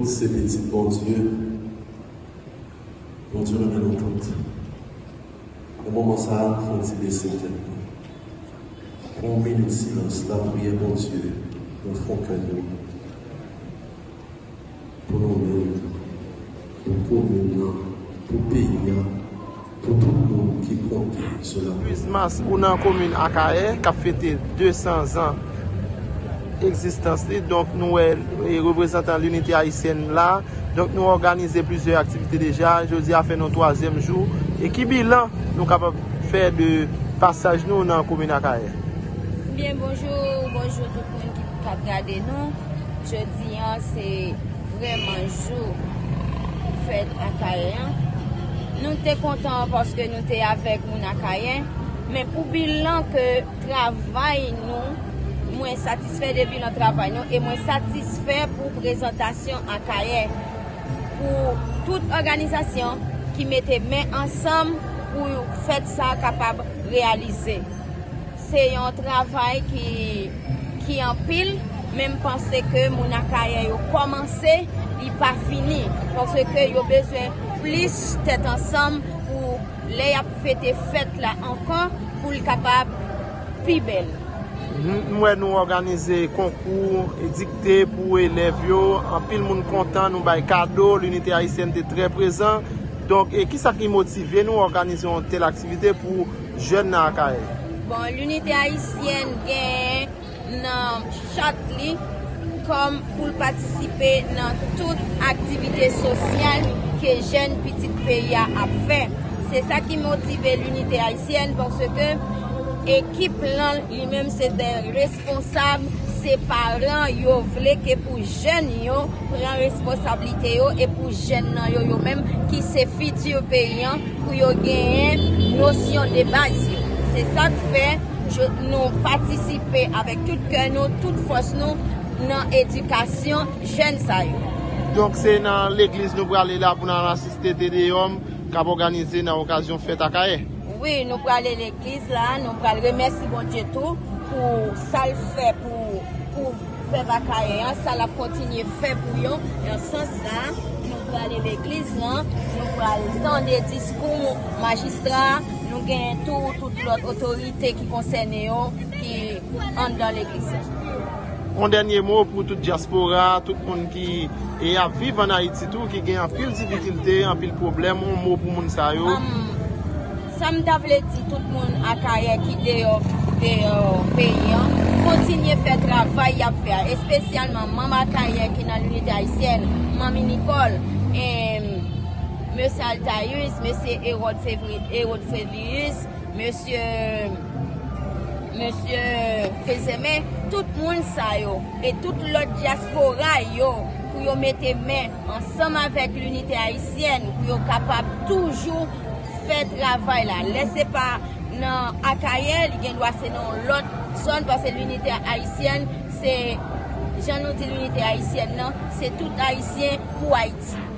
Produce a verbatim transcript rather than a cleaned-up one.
Se pitit Bondye. Bondye renmen nou tout. Nan moman sa a, fè yon ti bese tèt nou. Pran yon minit silans, lapriyè Bondye, nan fon kè nou. Pou nou menm, pou komin nan, pou peyi a, pou tout moun ki konte sou lapriyè. Luiz Mas, ou nan komin Akayè, k ap fete de san zan egzistans li. Donk, nou wè, e, reprezantan Linite Ayisyèn la. Donk, nou òganize plizyè aktivite deja. Jodi a fè nou twazyèm jou. E ki bilan nou kapab fè de pasaj nou nan komin Akayè? Byen, bonjou, bonjou tout moun ki, k ap gade nou. Jodi a, se vrèman jou fèt Akayè an. Nou te kontan paske nou te avèk moun Akayè. Men pou bilan ke travay nou, mwen satisfè de bilan travay nou e mwen satisfè pou prezantasyon Akayè, pou tout òganizasyon ki mete men ansanm pou fèt sa kapab reyalize. Se yon travay ki, ki anpil, men m panse ke moun Akayè yo kòmanse, li pa fini, paske yo bezwen plis tèt ansanm pou lè y ap fete fèt la ankò, pou l kapab pi bèl. M, m wè nou òganize konkou, e, dikte pou elèv yo. Anpil moun kontan, nou bay kado, Linite Ayisyèn te trè prezan. Donk, e kisa ki motive nou òganize yon tèl aktivite pou jèn nan Akayè? Bon, Linite Ayisyèn gen nan chat li kòm pou l patisipe nan tout aktivite sosyal ke jèn pitit peyi a ap fè. Se sa ki motive Linite Ayisyèn, paske ekip lan li menm se de responsab, se paran, yo vle ke pou jèn yo pran responsablite yo e pou jèn nan yo, yo menm ki se fiti peyi an, pou yo genyen nosyon de baz yo. Se sa k fè je, nou patisipe avèk tout kè nou, tout fòs nou nan edikasyon jèn sa yo. Donk, se nan legliz nou prale la pou n al asiste Te Deyòm k ap òganize nan okazyon fèt Akayè. Wi, nou prale legliz la, nou pral remèsye Bondye tou pou sa l fè pou, pou pèp Akayè an, sa l ap kontinye fè pou yo. Nan sans sa, nou prale legliz lan, nou pral tande diskou majistra, nou genyen tou tout lòt otorite ki konsène yo ki anndan legliz la. Yon dènye mo pou tout dyaspora, tout moun ki, e, ap viv ann Ayiti tou, ki gen anpil difikilte, anpil pwoblèm, yon mo pou moun sa yo. Am, sa m ta vle di tout moun Akayè ki deyò, deyò peyi an, kontinye fè travay y ap fè a, espesyalman manm Akayè ki nan Linite Ayisyèn, Manmi Nicole, em, Mesye Altaïus, Mesye Hérode Févri-, Hérode Frévius, Mesye, Mesye Fezeme, tout moun sa yo, e tout lòt dyaspora yo, pou yo mete men ansanm avèk Linite Ayisyèn, pou yo kapab toujou fè travay la. Lè se pa nan Akayè, li gen dwa se nan yon lòt zòn, paske Linite Ayisyèn, se, jan nou di Linite Ayisyèn nan, se tout Ayisyen pou Ayiti.